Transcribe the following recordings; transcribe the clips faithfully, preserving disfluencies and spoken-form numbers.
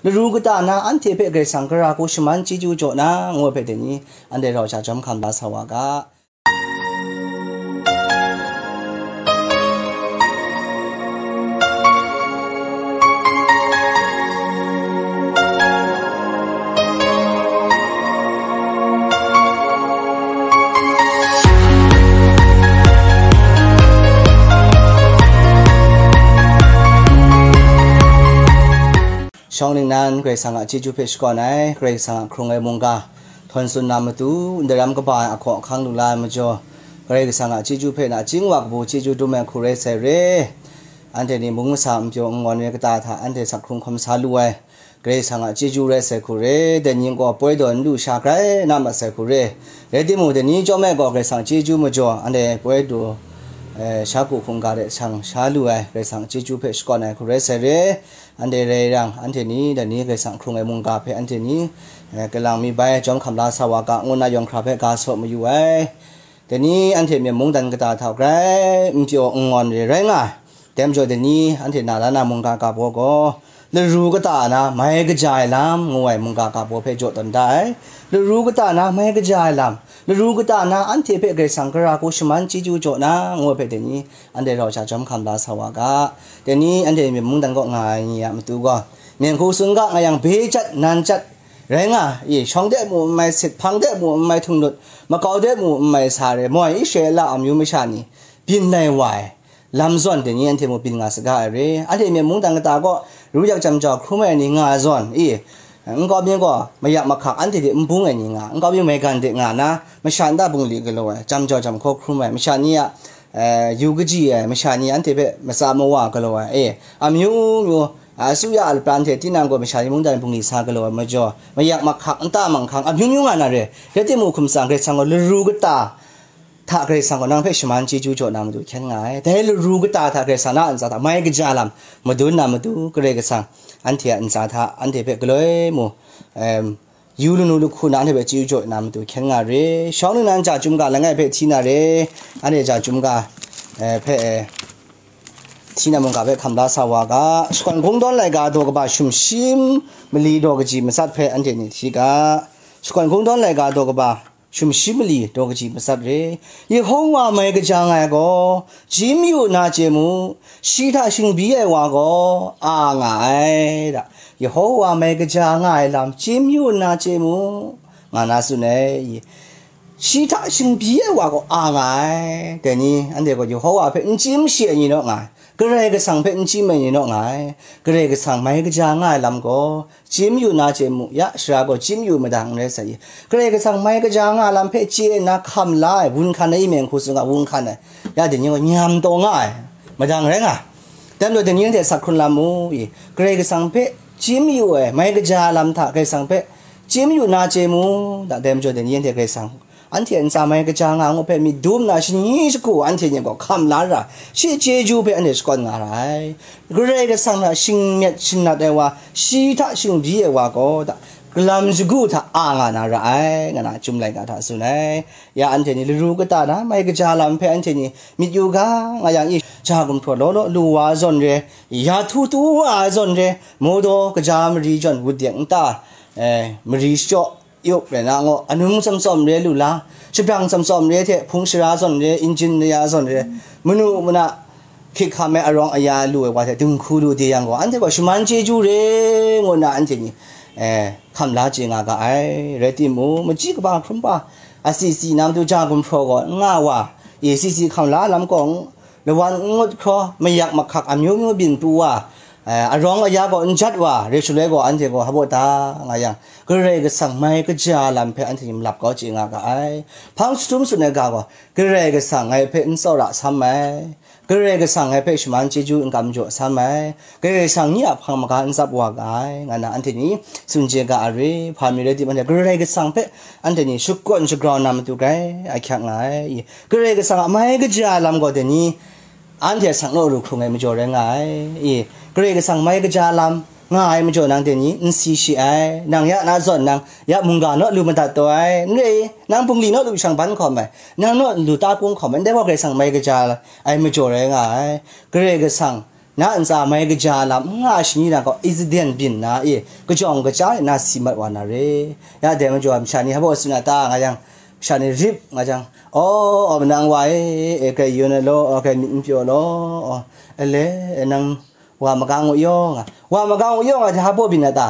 Laru kata na anhte hpe Karai Kasang gara hku shaman chyeju jaw na, ngu ai hpe dai ni, anhte rau sha jawm hkam la sa wa ga. Shawng ningnan Karai Kasang a chyeju hpe shakawn ai, Karai Kasang a hkrung ai mungga htawn tsun na matu, ndaram kaba ai ahkaw ahkang lu la ai majaw, Karai Kasang a chyeju hpe nachying wa kabu chyeju dum ai hku rai sai re. Anhte ni mung masa n pyaw n ngawn ai kata hta anhte sak hkrung hkawm sa lu ai, Karai Kasang a chyeju rai sai hku re. Dai ni gaw poi daw n lu sha grai na mat sai hku re. Rai timung, dai ni chyawm ai gaw Karai Kasang chyeju majaw, anhte poi daw, eh, sha ku hkungga de shang sha lu ai, Karai Kasang chyeju hpe shakawn ai hku rai sai re. Anhte rai yang, anhte ni dai ni Karai Kasang hkrung ai mungga hpe anhte ni, eh, kalang mi bai jawm hkam la sa wa ga, ngu nna yawng hkra hpe ga saw mayu ai. Dai ni anhte Myen mungdan kata hta grai n pyaw n ngawn re rai nga ai. Dai majaw dai ni anhte na la na mungga ga baw gaw, laru kata na mai kaja ai lam ngu ai mungga ga baw hpe jaw tawn da ai. Laru kata na mai kaja ai lam, laru kata na anhte hpe Karai Kasang gara hku shaman chyeju jaw na, ngu ai hpe dai ni anhte rau sha jawm hkam la sa wa ga. Dai ni anhte Myen mungdan kaw nga ai ni a matu gaw, myen hku tsun ga nga yang, bye jat, nan jat rai nga, i, shawng de mu n mai sit, hpang de mu n mai htung nut, makau de mu n mai sa re, moi Israela amyu masha ni byin lai wa ai lam zawn dai ni anhte mung byin nga saga ai re. Anhte Myen mungdan kata kaw ru yak jam jau hkrum ai ni nga ai zawn, i, nkau mi gaw mayak mahkak anhte de n bung ai ni nga, nkau mi maigan de nga na, masha nta bungli galaw ai, jam jau jam hkaw hkrum ai, masha ni a, eh, yu kaji ai, masha ni anhte hpe matsa mawa galaw ai, e, amyu myu, a, asuya a lapran hte tinang gaw masha ni mungdan bungli sa galaw ai majaw, mayak mahkak nta manghkang amyu myu nga na re. Rai timung, hkum tsang Karai Kasang gaw laru kata hta Karai Kasang gaw nang hpe shaman chyeju jaw na matu hkyen nga ai. Dai laru kata hta Karai Kasang na a ntsa hta mai kaja lam madun na matu, Karai Kasang anhte a ntsa hta anhte hpe galoi mu, em, yu lanu lahku na anhte hpe chyeju jaw na matu hkyen nga re. Shawng ningnan ja chyum ga langai hpe hti na re. Anhte ja chyum ga, eh, hpe, eh, hti na mungga hpe hkam la sa wa ga. Shakawn Kungdawn laika daw kaba shumshi mali daw kaji matsat hpe anhte ni hti ga. Shakawn Kungdawn laika daw kaba shumshi mali daw kaji matsat re. Yehowa mai kaja nga ai gaw, chyim yu na chye mu, shi hta shingbyi ai wa gaw a nga ai, da. Yehowa mai kaja nga ai lam chyim yu na chye mu, nga na tsun ai. Shi hta shingbyi ai wa gaw a nga ai. Dai ni, anhte gaw Yehowa hpe n chyim shi ai ni naw nga ai. Karai Kasang hpe n chyim ai ni naw nga ai. Karai Kasang mai kaja nga ai lam gaw, chyim yu na chye mu, ya, sara gaw chyim yu madang n rai sai i. Karai Kasang mai kaja nga lam hpe chye nna hkam la ai, wun hkan ai, i, myen hku tsun ga wun hkan ai, ya, dai ni gaw nyam taw nga ai, madang rai nga ai. Dai majaw dai ni anhte sak hkrun lam mu i, Karai Kasang hpe chyim yu ai, mai kaja lam hta Karai Kasang hpe chyim yu na chye mu, da, dai majaw dai ni anhte Karai Kasang anhte a ntsa mai kaja nga ngu hpe myit dum na shani shagu anhte ni gaw hkam la ra, shi chyeju hpe anhte shakawn nga ra ai. Karai Kasang hta shingmyet shingnat ai wa, shi hta shingbyi ai wa gaw, da, galam shagu hta a nga na ra ai, nga na Chyum laika hta tsun ai. Ya anhte ni laru kata na mai kaja lam hpe anhte ni myit yu ga, nga yang i, ja gumhpraw law law lu wa ai zawn re, ya htu tu wa ai zawn re, mawdaw kaja mari jawn wut dek nta, eh, mari shachyaw, yup rai na ngaw, anung tsawm tsawm re lu la, shabrang tsawm tsawm re hte hpung shara zawn re, injin raya zawn re, manu mana hkik hkam ai arawng aya lu ai wa hte dinghku lu de yang gaw, anhte gaw shaman chyeju re ngu nna anhte ni, eh, hkam la chye nga ga ai. Rai timung, machyi kaba hkrum pa, asi si na matu ja gumhpraw gaw n nga wa, e si si hkam la lam gaw, lawan n ngut hkraw, mayak mahkak amyu myu byin pru wa, eh, arawng aya gaw n jat wa, re shaloi gaw anhte gaw hpa baw da nga yang, Karai Kasang mai kaja lam hpe anhte ni malap kau chye nga ga ai. Hpang jahtum tsun ai ga gaw, Karai Kasang ngai hpe n tsawra sam ai, Karai Kasang ngai hpe shaman chyeju n kam jaw sam ai, Karai Kasang ni a hpang maga n tsap wa ga ai, nga na anhte ni tsun chye ga ai re. Hpa mi rai tim, anhte Karai Kasang hpe anhte ni shakawn shagrau na matu grai ahkyak nga ai. Karai Kasang a mai kaja lam gaw dai ni, anhte a saknaw ru hkrung ai majaw rai nga ai. I, Karai Kasang mai kaja lam nga ai majaw nang dai ni n si shi ai. Nang ya na zawn nang ya mungga naw lu madat taw ai. N re, nang bungli naw lu shang ban hkawm ai. Nang naw lu ta kung hkawm ai. Ndai gaw Karai Kasang mai kaja ai majaw rai nga ai. Karai Kasang na ntsa mai kaja lam n nga shani na gaw, i zaden byin na e, kajawng kaja e na si mat wa na re. Ya dai majaw masha ni hpa tsun a ta nga yang, masha ni rip nga jang, "Aw, aw, nang wa e, e, grai yun ai law, aw, grai myit n pyaw law, aw, ele, e, nang wa magang u yaw nga, wa magang u yaw nga, hpa byin a ta?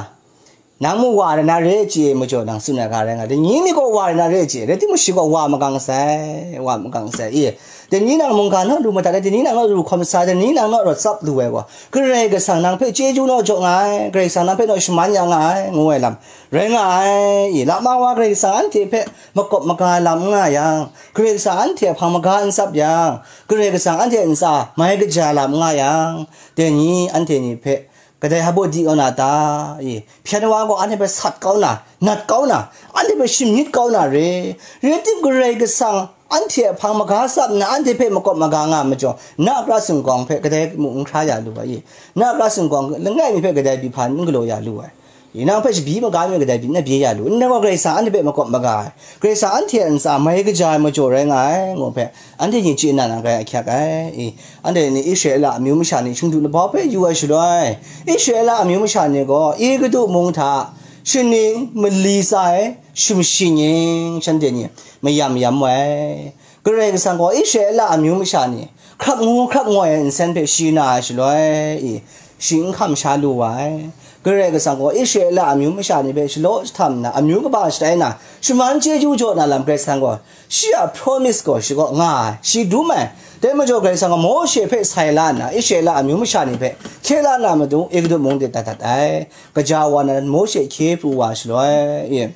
Nang mung wa rai na re chye majaw, nang tsun ai ga rai nga, dai ni mi gaw wa rai na re chye, rai timung shi gaw wa magang sai, wa magang sai, e, dai ni nang mungga naw lu madat ai, dai ni nang naw lu hkawm sa, dai ni nang naw raw tsap lu ai gaw, Karai Kasang nang hpe chyeju naw jaw nga ai, Karai Kasang nang hpe naw shaman ya nga ai, ngu ai lam rai nga ai, e, lama wa Karai Kasang anhte hpe makawp maga lam n nga yang, Karai Kasang anhte hpang maga n tsap yang, Karai Kasang anhte ntsa mai kaja lam n nga yang, dai ni anhte ni hpe kadai hpa di kaw na ta? E, hpyen wa gaw anhte hpe sat kau na, nat kau na, anhte hpe shamyit kau na re. Rai tim, Karai Kasang anhte hpang maga tsap nna, anhte hpe makawp maga nga majaw, na pra singkawng hpe kadai mung n hkra ya lu ai? E, na pra singkawng langai mi hpe kadai byi hpan n galaw ya lu ai? E, nang hpe shabyi maga mi kadai byi n bye ya lu? Ndai gaw Karai Kasang anhte hpe makawp maga ai, Karai Kasang anhte a ntsa mai kaja ai majaw rai nga ai, ngu hpe, anhte ni chye na na rai ahkyak ai. E, anhte ni Israela amyu masha ni shingdu labau hpe yu ai shaloi, Israela amyu masha ni gaw Egutu mung hta shaning mali tsa ai sumshi ning shanhte ni mayam yam ai. Karai Kasang gaw Israela amyu masha ni hkrap ngu hkrap ngoi ai nsen hpe shi na ai shaloi, e, shi n hkam sha lu wa ai. Karai Kasang gaw Israela amyu masha ni hpe shalaw jahtam nna, amyu kaba shatai na, shaman chyeju jaw na lam Karai Kasang gaw shi a promise gaw shi kaw nga ai, shi dum ai. Dai majaw Karai Kasang gaw Mawshe hpe sai la nna, Israela amyu masha ni hpe hkye la na matu, Egutu mung de dat dat ai. Kaja wa na Mawshe hkye pru wa shaloi, e,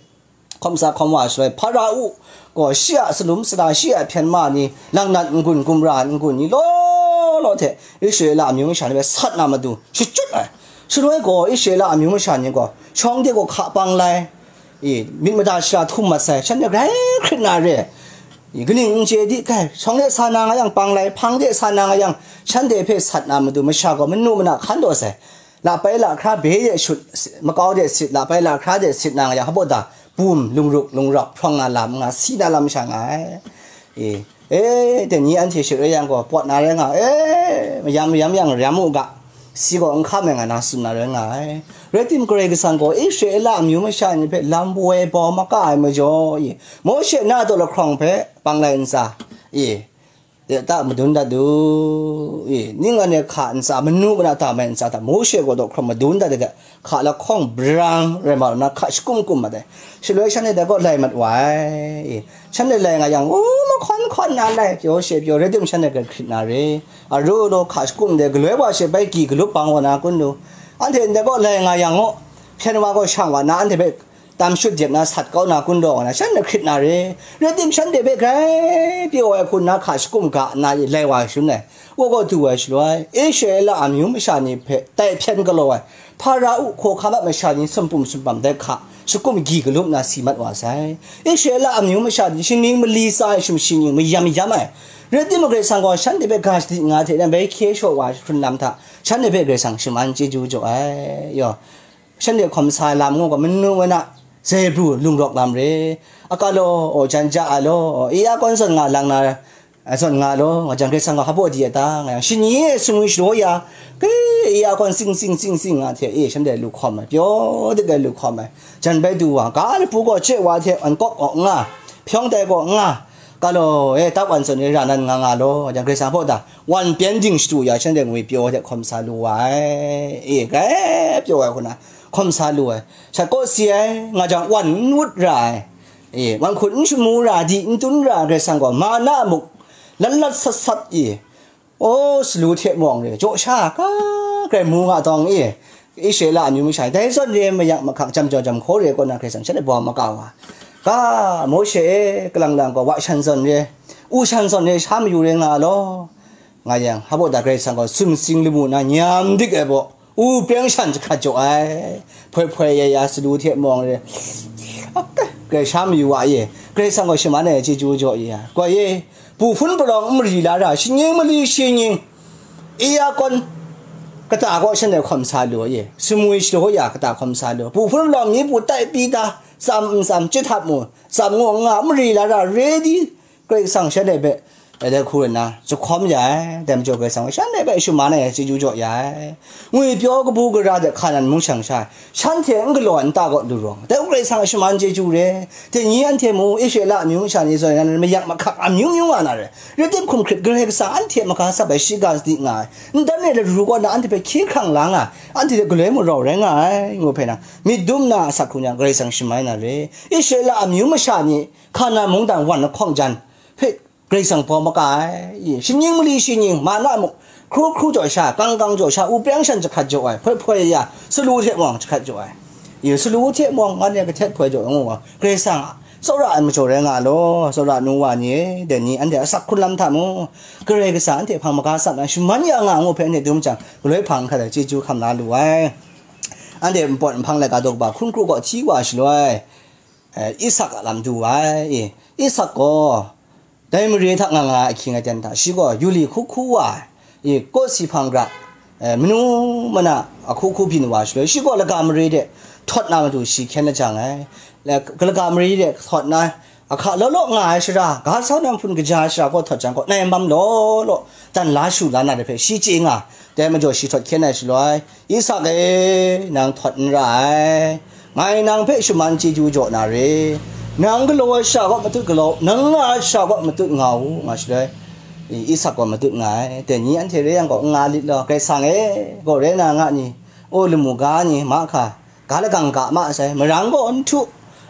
hkawm sa hkawm wa shaloi, Hparao gaw shi a salum sara, shi a hpyen ma ni, langnat n-gun, gumra n-gun ni law law hte Israela amyu masha ni hpe sat na matu shachyut ai. Shaloi gaw Israela amyu masha ni gaw shawng de gaw hka pang lai, e, myit mada shara htum mat sai, shanhte grai hkrit na re. E, kaning n chye di, kai, shawng de sa na nga yang pang lai, hpang de sa na nga yang, shanhte hpe sat na matu masha gaw manu mana hkan taw sai. Lapai lahkra be de shut, makau de sit, lapai lahkra de sit na nga yang, hpa da, bum, lungruk, lungrak, hprawng na lam nga, si na lam sha nga ai. E, e, dai ni anhte shut rai yang gaw, pawt na rai nga, e, mayam, mayam yang ram u ga, si gaw n hkam ai nga na tsun na rai nga ai. Rai tim, Karai Kasang gaw Israela amyu masha ni hpe lam woi bau maka ai majaw, e, Mawshe na daw lahkrawng hpe pang lai ntsa, e, de ta madun dat du, e, ning anhte hka ntsa, manu mana ta mai ntsa hta, Mawshe gaw daw hkrawng madun dat de, hka lahkawng brang rai ma na, hka shakum kum mat ai. Shaloi shanhte dai gaw lai mat wa ai, e, shanhte lai nga yang, u, mahkawn hkawn na lai, pyaw she pyaw, rai tim shanhte hkrit na re, aru law hka shakum de, galoi wa she bai gyi galup bang wa na kun du, anhte ndai gaw lai nga yang gaw, hpyen wa gaw shang wa na, anhte hpe tam shut jep na sat kau na kun daw na, shanhte hkrit na re, rai tim shanhte hpe grai pyaw ai hku nna hka shakum ga nna lai wa shangun ai, wa gaw du ai shaloi, Israela amyu masha ni hpe tai hpyen galaw ai, Hparao hkawhkam a masha ni sumpum sumpam dai hka shakum gyi galup na si mat wa sai. Israela amyu masha ni shaning mali tsa ai sumshi ni mayam yam ai, rai tim, Karai Kasang gaw shanhte hpe ga shadit nga hte nan bai hkye shaw wa hkrun lam hta, shanhte hpe Karai Kasang shaman chyeju jaw ai, yaw. Shanhte hkawm sa lam ngu gaw, manu mana, zai pru lung rawk lam re, a ka law, aw, jan ja a law, aw, e a kawn zawn nga lang na, a zawn nga law, nga jang Karai Kasang gaw hpa baw di a ta, nga yang, shani e sumwi shadaw ya, ke, e a kawn sing sing sing sing nga hte, e, shanhte lu hkawm ai, pyaw dik ai lu hkawm ai, jan bai du wa, ga lapu gaw chye wa hte, an kawk gaw nga, hpyawng tai gaw nga, ka law, e, tap wan zawn e ra nan nga nga law, nga jang Karai Kasang hpa da, wan pyen ding shadu ya, shanhte ngwi pyaw hte hkawm sa lu wa ai, e, grai pyaw ai hku na, hkawm sa lu ai. Shat kaw si ai, nga jang wan n wut ra ai, e, wan hkut n shamu ra, di n tun ra ai Karai Kasang gaw, ma na a muk, lat lat sat sat, e, aw, salu hte mawng re, jaw sha, ka, grai mu nga tawng, e, Israela amyu masha, dai zawn re mayak mahkang jam jaw jam hkaw re kaw na Karai Kasang shanhte baw makau wa. Ka, Mawshe e, kalang lang gaw, wa shan zawn re, u shan zawn re, sha mayu re nga law. Nga yang, hpa baw da Karai Kasang gaw sumsing lamu na nyam dik ai baw, u preng shan jahkrat jaw ai, hpoi hpoi ya ya salu hte mawng re, grai sha mayu wa ye, Karai Kasang gaw shaman ai chyeju jaw ya, gaw ye, bu hpun palawng n mari la ra, shaning mali shi ning, e a kawn kata gaw shanhte hkawm sa lu ye, sumwi shadaw ya kata hkawm sa lu, bu hpun palawng mi bu tai pyi ta, tsam n tsam, chye htat mu, tsam ngu n nga, n mari la ra, ready, Karai Kasang shanhte hpe Dai hku nna, jahkawm ya ai, dai majaw Karai Kasang shanhte hpe shaman ai chyeju jaw ya ai. Ngwi pyaw kabu gara de hka nan mung shang sha, shanhte n galaw ai nta kaw lu rawng, dai Karai Kasang a shaman chyeju re. Dai ni anhte mu, Israela amyu masha ni zawn, nan mayak mahkak amyu myu nga na re. Rai tim hkum hkrit Karai Kasang anhte a maga sap ai shiga sadi nga ai. Ntan e laru kaw na anhte hpe hkye hkrang la nga ai, anhte hte galoi mung rau rai nga ai, ngu hpe nang, myit dum na a asak hkrung yang Karai Kasang shamai na re. Israela amyu masha ni Hkanan mungdan wan lahkawng jan hpe Karai Kasang baw maka ai. I, shinggyim mali shinggyim, mana muk, hkru hkru jaw sha, kang kang jaw sha, wupryang shan jahkrat jaw ai, hpoi hpoi ya, salu hte mawng jahkrat jaw ai. I, salu hte mawng, ngan e kahtet hpoi jaw ngu ai. Karai Kasang tsawra ai majaw rai nga law, tsawra nu wa ni e, dai ni anhte asak hkrun lam hta mung, Karai Kasang anhte hpang maga sat na shaman ya nga ngu hpe anhte dum jang, galoi hpang hkrat ai chyeju hkam la lu ai. Anhte npawt nhpang laika daw kaba hkun kru gaw hti wa shaloi, eh, Isak a lam du ai. I, Isak gaw dai mare hta nga nga ai ahkying aten hta, shi gaw yu li hku hku wa ai. I, kawsi hpang gara, eh, manu mana a hku hku byin wa shaloi, shi gaw laga mare de htawt na matu shi hkyen lajang ai. La-, laga mare de htawt na, ahka law law nga ai shara, ga sau na nhpun kaja ai shara kaw htawt jang gaw, nai mam law law dan la shu la na de hpe shi chye nga, dai majaw shi htawt hkyen ai shaloi, Isak e, nang htawt n ra ai, ngai nang hpe shaman chyeju jaw na re, nang galaw ai sha kaw matut galaw, nang nga ai sha kaw matut nga u, nga shaloi, Isak gaw matut nga ai. Dai ni anhte re yang gaw, n nga lit law, Karai Kasang e, gaw rai na nga ni, o lamu ga ni, mahka, ga lagang ga ma sai, marang gaw n htu,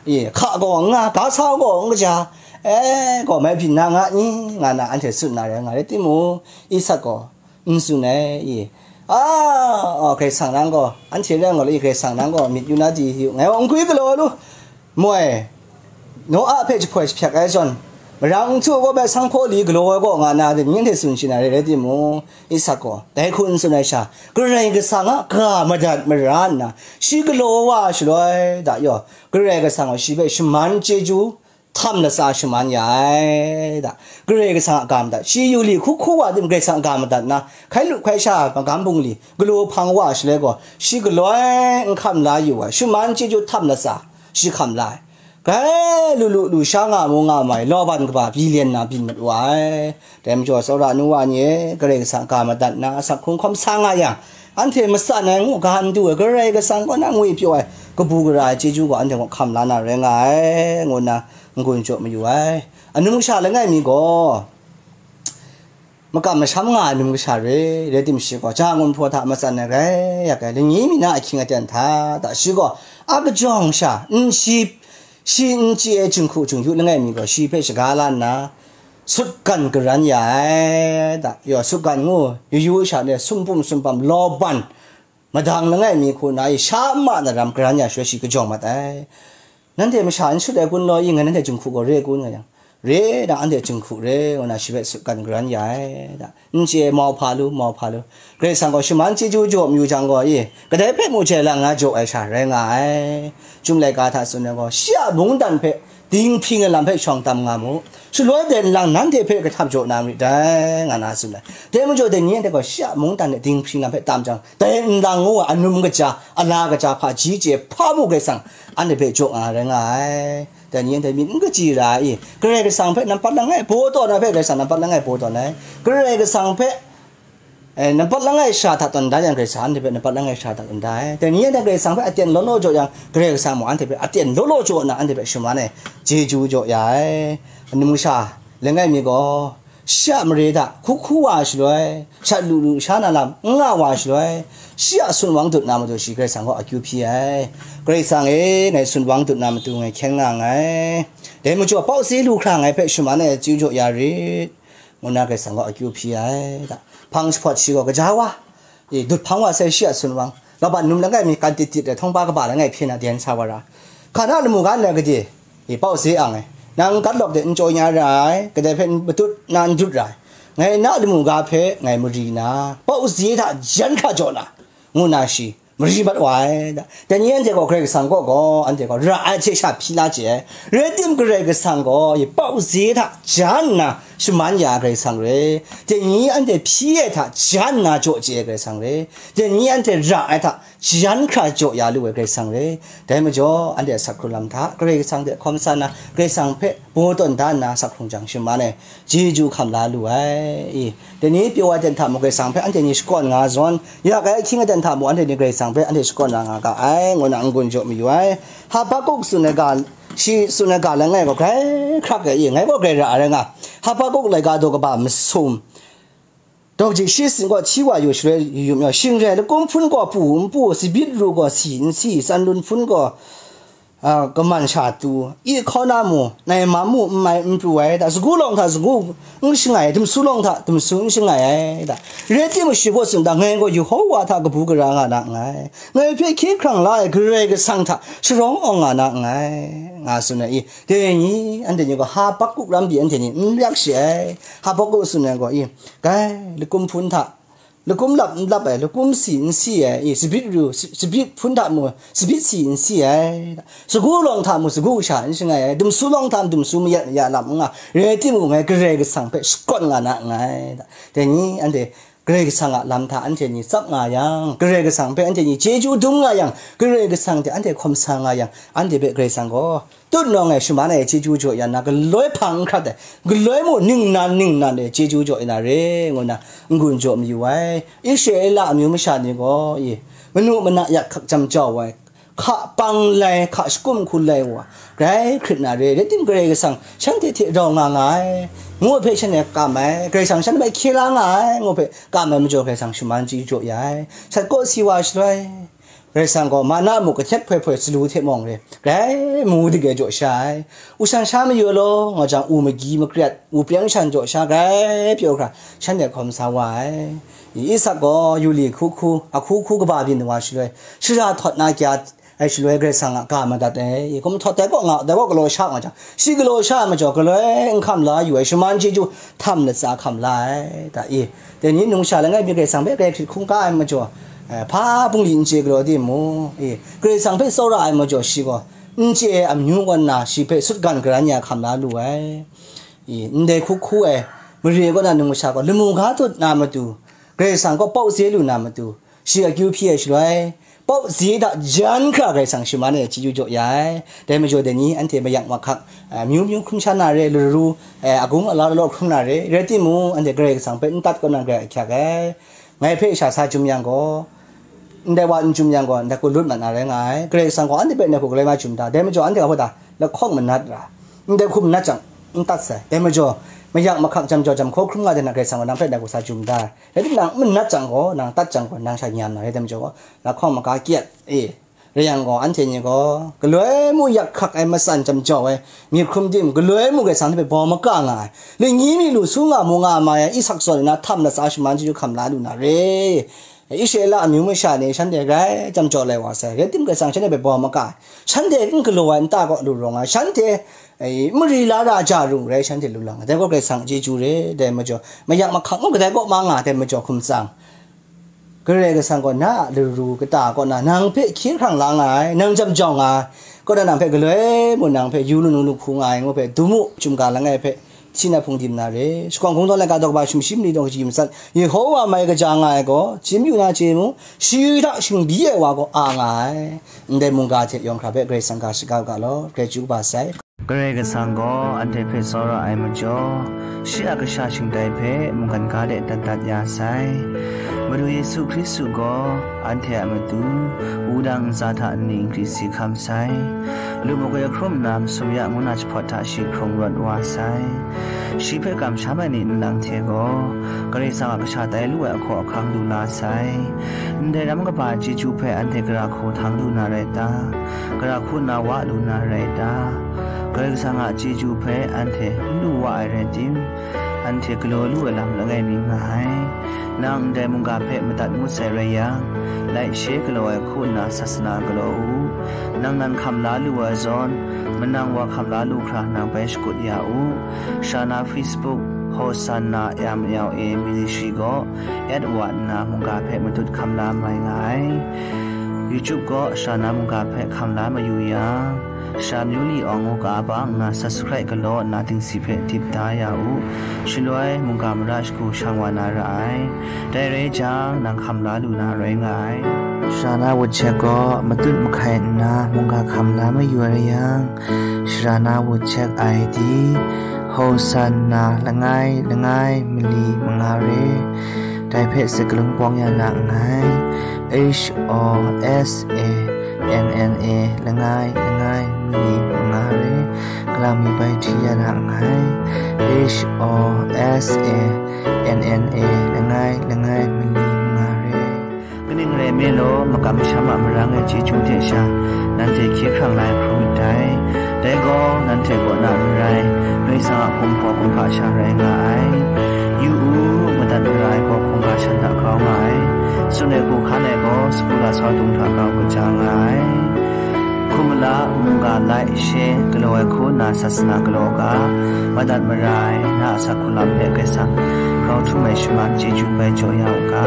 i, hka gaw n nga, ga sa gaw n kaja, e, gaw mai byin na nga ni, nga na anhte tsun na rai nga rai timung, Isak gaw n tsun ai, i, a, o, Karai Kasang nang gaw, anhte rai nga lu, i, Karai Kasang nang gaw myit yu na di yu, ngai gaw n gwi galaw lu, moi, Noa hpe jahpoi jahpyak ai zawn, marang n htu gaw bai sanghpaw li galaw ai gaw nga na, dai ni anhte tsun shi na rai rai timung, Isak gaw dai hku n tsun ai sha, Karai Kasang a ga madat mara nna, shi galaw wa shaloi, da yaw, Karai Kasang gaw shi hpe shaman chyeju htam latsa shaman ya ai, da, Karai Kasang a ga madat, shi yu li hku hku wa tim Karai Kasang a ga madat nna, hkai lu hkai sha magam bungli, galaw hpang wa shaloi gaw, shi galoi n hkam la yu ai, shaman chyeju htam latsa, shi hkam la ai. Grai lu lu lu sha nga mu nga mai, Laban kaba bilyen na byin mat wa ai. Dai majaw, tsawra nu wa ni e, Karai Kasang ga madat na, asak hkrung hkawm sa nga yang, anhte matsan ai ngu ga n du ai, Karai Kasang kaw na ngwi pyaw ai, kabu gara ai chyeju gaw anhte kaw hkam la na rai nga ai, ngu nna n-gun jaw mayu ai. Anum kasha langai mi gaw, makam masham nga ai num kasha re, rai timung shi gaw, ja ngun hpaw hta matsan ai grai yak ai, lani mi na ahkying aten hta, da shi gaw, a kajawng sha, n shi, shi n chye ai jinghku jingyu langai mi gaw, shi hpe shaga la nna, sutgan garan ya ai, da, yaw, sutgan ngu, yu yu sha de, sumpum sumpam, Laban, madang langai mi hku na, i, sha ma na ram garan ya shaloi shi kajawng mat ai. Nanhte masha n shut ai kun law, i, ngai nanhte jinghku gaw re kun nga yang, re da, anhte jinghku re, ngu na shi hpe sutgan garan ya ai, da. N chye ai mau hpa lu, mau hpa lu. Karai Kasang gaw shaman chyeju jaw mayu jang gaw, i, kadai hpe mu jai lang nga jaw ai sha rai nga ai. Chyum laika hta tsun ai gaw, shi a mungdan hpe dinghpring ai lam hpe shawng tam nga mu. Shaloi de nlang nanhte hpe kahtap jaw na marit dai, nga na tsun ai. Dai majaw, dai ni anhte gaw shi a mungdan hte dinghpring lam hpe tam jang, dai nlang ngu ai anum kaja, ala kaja hpaji chye hpa mu Karai Kasang anhte hpe jaw nga rai nga ai. Dai ni anhte myit n kaji ra ai i? Karai Kasang hpe nampat langai baw tawn ai hpe Karai Kasang nampat langai baw tawn ai. Karai Kasang hpe, eh, nampat langai sha hta tawn da yang, Karai Kasang anhte hpe nampat langai sha hta tawn da ai. Dai ni anhte Karai Kasang hpe aten law law jaw yang, Karai Kasang mung anhte hpe aten law law jaw nna anhte hpe shaman ai chyeju jaw ya ai. Anum kasha langai mi gaw, shi a mare hta hku hku wa shaloi, shat lu lu sha na lam n nga wa shaloi, shi a sunwang dut na matu shi Karai Kasang gaw akyu hpyi ai. Karai Kasang e, ngai sunwang dut na matu ngai hkyen nga nngai. Dai majaw, pau si lu hkra ngai hpe shaman ai chyeju jaw ya rit, ngu nna Karai Kasang gaw akyu hpyi ai. Da, hpang jahpawt shi gaw gaja wa, e, dut hpang wa sai shi a sunwang, Laban num langai mi kan tit tit ai htawngpa kaba langai hpyen na den sa wa ra. Hka na lamu ga nna gade, e, pau si ang ai. Nang gat lawk de n chyaw nya ra ai, kadai hpe n matut na n dut ra ai. Ngai na lamu ga hpe ngai mari na, pau si hta jan hkra jaw na, ngu na shi mari mat wa ai. Da, dai ni anhte gaw Karai Kasang kaw gaw, anhte gaw ra ai hte sha hpyi la chye ai. Rai tim, Karai Kasang gaw, e, pau si hta jan nna shaman ya ai Karai Kasang re. Dai ni anhte hpyi ai hta jan nna jaw chye ai Karai Kasang re. Dai ni anhte ra ai hta shayan hkra jaw ya lu ai Karai Kasang re. Dai majaw, anhte a sak hkrung lam hta Karai Kasang hte hkawm sa nna, Karai Kasang hpe baw tawn da nna sak hkrung jang shaman ai chyeju hkam la lu ai. I, dai ni pyaw ai ten hta mung Karai Kasang hpe anhte ni shakawn nga zawn, yak ai ahkying aten hta mung anhte ni Karai Kasang hpe anhte shakawn na nga ga ai, ngu na n-gun jaw mayu ai. Habakuk tsun ai ga, shi tsun ai ga langai gaw grai hkrak ai, i, ngai gaw grai ra ai rai nga. Habakuk laika daw kaba masum, daw kaji shi sin gaw hti wa yu shaloi yu yu mayu, shing rai, lakum hpun gaw pu n pu, tsabit ru gaw si n si, tsan lun hpun gaw, a, kaman sha tu, i hkauna mu, nai mam mu, n mai n pru ai, da, sagu lawng hta sagu n shangai, dumsu lawng hta dumsu n shangai ai, da. Rai timung, shi gaw tsun da, ngai gaw Yehova hta kabu gara nga na nngai, ngai hpe hkye hkrang la ai Karai Kasang hta sharawng awng nga na nngai, nga tsun ai, i. Dai ni, anhte ni gaw Habakuk ram pyi anhte ni n yak shi ai. Habakuk tsun ai gaw, i, kai, lakum hpun hta, lakum lap n lap ai, lakum si n si ai, i, tsabit ru, tsi-, tsabit hpun hta mu, tsabit si n si ai, sagu lawng hta mu, sagu sha n shangai ai, dumsu lawng hta dumsu mayat maya lam n nga, rai timung, ngai Karai Kasang hpe shakawn nga na nngai, da. Dai ni, anhte Karai Kasang a lam hta anhte ni tsap nga yang, Karai Kasang hpe anhte ni chyeju dum nga yang, Karai Kasang hte anhte hkawm sa nga yang, anhte hpe Karai Kasang gaw tutnawng ai shaman ai chyeju jaw ya nna, galoi hpang n hkrat ai, galoi mung ningnan ningnan ai chyeju jaw ya na re, ngu na n-gun jaw mayu ai. Israela amyu masha ni gaw, i, manu mana yak hkak jam jau ai, hka pang lai, hka shakum hku lai wa, grai hkrit na re, rai tim Karai Kasang shanhte hte rau nga nga ai, ngu hpe shanhte kam ai, Karai Kasang shanhte hpe hkye la nga ai, ngu hpe kam ai majaw, Karai Kasang shaman chyeju jaw ya ai. Sat kaw si wa shaloi, Karai Kasang gaw mana muk kahtet hpoi hpoi salu hte mawng re, grai mu dage jaw sha ai. U shan sha mayu law, nga jang, u magyi makrat, u preng shan jaw sha grai pyaw hkra, shanhte hkawm sa wa ai. I, Isak gaw yu li hku hku, ahku hku kaba byin wa shaloi, shara htawt na kya ai shaloi, Karai Kasang a ga madat ai. I, kum htawt dai kaw nga, dai kaw galaw sha nga jang, shi galaw sha ai majaw, galoi n hkam la yu ai, shaman chyeju htam latsa hkam la ai, da, i. Dai ni numsha langai mi Karai Kasang hpe grai hkrit hkungga ai majaw, eh, hpa bungli n chye galaw timung, i, Karai Kasang hpe tsawra ai majaw, shi gaw n chye ai amyu kaw nna shi hpe sutgan garan ya hkam la lu ai. I, ndai hku hku ai mare kaw na numsha gaw lamu ga tut na matu, Karai Kasang kaw pau ze lu na matu, shi akyu hpyi ai shaloi, pau ze hta jan hkra Karai Kasang shaman ai chyeju jaw ya ai. Dai majaw dai ni anhte mayak mahkak, eh, myu myu hkrum sha na re, laru, eh, agung alau law hkrum na re, rai timung, anhte Karai Kasang hpe n tat kaw na grai ahkyak ai. Ngai hpe sha sa jum yang gaw, ndai wa n jum yang gaw, ndai hku lut mat na rai nga ai. Karai Kasang gaw anhte hpe ndai hku galoi ma jum da. Dai majaw anhte gaw hpa ta lahkawng manat ra, ndai hku manat jang, n tat sai. Dai majaw, mayak mahkak jam jau jam hkaw hkrum nga de na Karai Kasang gaw nang hpe ndai hku sa jum da. Rai timung, nang n manat jang gaw, nang tat jang gaw, nang sha nyam na rai, dai majaw gaw, lahkawng maga kyat, e, rai yang gaw, anhte ni gaw, galoi mung yak hkak ai, matsan jam jau ai, myit hkrum tim, galoi mung Karai Kasang hpe baw maka nga ai, lani mi lu su nga mu nga ma yang, Isak zawn nna htam latsa shaman chyeju hkam la lu na re. Israela amyu masha ni shanhte grai jam jau lai wa sai, rai timung, Karai Kasang shanhte hpe baw maka ai, shanhte n galaw ai nta kaw lu rawng ai, shanhte, e, mari la ra ja rung rai shanhte lu lang ai. Dai gaw Karai Kasang a chyeju re, dai majaw, mayak mahkak mung kadai kaw ma nga ai, dai majaw hkum tsang, Karai Kasang gaw na a laru kata kaw na nang hpe hkye hkrang la nga ai, nang jam jau nga ai, kaw na nang hpe galoi mung nang hpe yu lanu lu hku nga ai, ngu hpe dum u, chyum ga langai hpe si na hpung dim na re, shakawng hkungdawn laika daw kaba sumshi mali daw kaji matsat, Yehova mai kaja nga ai gaw, chyim yu na chye mu, shi hta shingbyi ai wa gaw a nga ai. Ndai mungga hte yawng hkra hpe Karai Kasang ga shaga u ga law, grai chyu kaba sai. Karai Kasang gaw anhte hpe tsawra ai majaw, shi a kasha shingtai hpe mungkan ga de dat dat ya sai. Madu Yesu Hkristu gaw anhte a matu, wudang ntsa hta nni nkri si hkam sai. Lu magwi hkrum nna masum ya ngu na jahpawt hta shi hkrung rawt wa sai. Shi hpe kamsham ai ni nlang hte gaw, Karai Kasang a kasha tai lu ai ahkaw ahkang lu la sai. Ndai ram kaba chyeju hpe anhte gara hku htang lu na rai ta? Gara hku nna wa lu na rai ta? Karai Kasang a chyeju hpe anhte n lu wa ai rai tim, anhte galaw lu ai lam langai mi nga ai. Nang ndai mungga hpe madat ngut sai rai yang, laishe galaw ai hku nna sasana galaw u. Nang nan hkam la lu ai zawn, manang wa hkam la lu hkra nang bai shakut ya u. Sha na Facebook, Hosanna M L A Ministry gaw, at wa nna mungga hpe matut hkam la mai nga ai. YouTube gaw sha na mungga hpe hkam la mayu yang, sha myu li awng u ga bang nna subscribe galaw nna dingsi hpe dip da ya u. Shaloi mungga mara shagu shang wa na ra ai. Dai rai jang, nang hkam la lu na rai nga ai. Sara na wut hkyek gaw matut mahkai nna mungga hkam la mayu ai rai yang, sara na wut hkyek I D, Hosanna langai langai mali manga re. Dai hpe sakalun bawng ya na nngai. H O S A N N A langai langai mali manga re. Kalang mi bai hti ya na nngai. H O S A N N A langai langai mali manga re. Kaning rai nme law, makam masham a marang e chyeju hte sha, nanhte hkye hkrang la ai hkrum myit dai. Dai gaw, nanhte kaw na n rai, Karai Kasang a kumhpaw kumhpa sha rai nga ai. Yu u, madat mara ai gaw hkungga shan hta grau nga ai. Tsun ai hku hkan ai gaw, sagu lasau dung hta grau kaja nga ai. Hkum mala, mungga lai, she, galaw ai hku nna sasana galaw u ga, madat mara ai, na a asak hku lam hpe Karai Kasang grau htum ai shaman chyeju bai jaw ya u ga.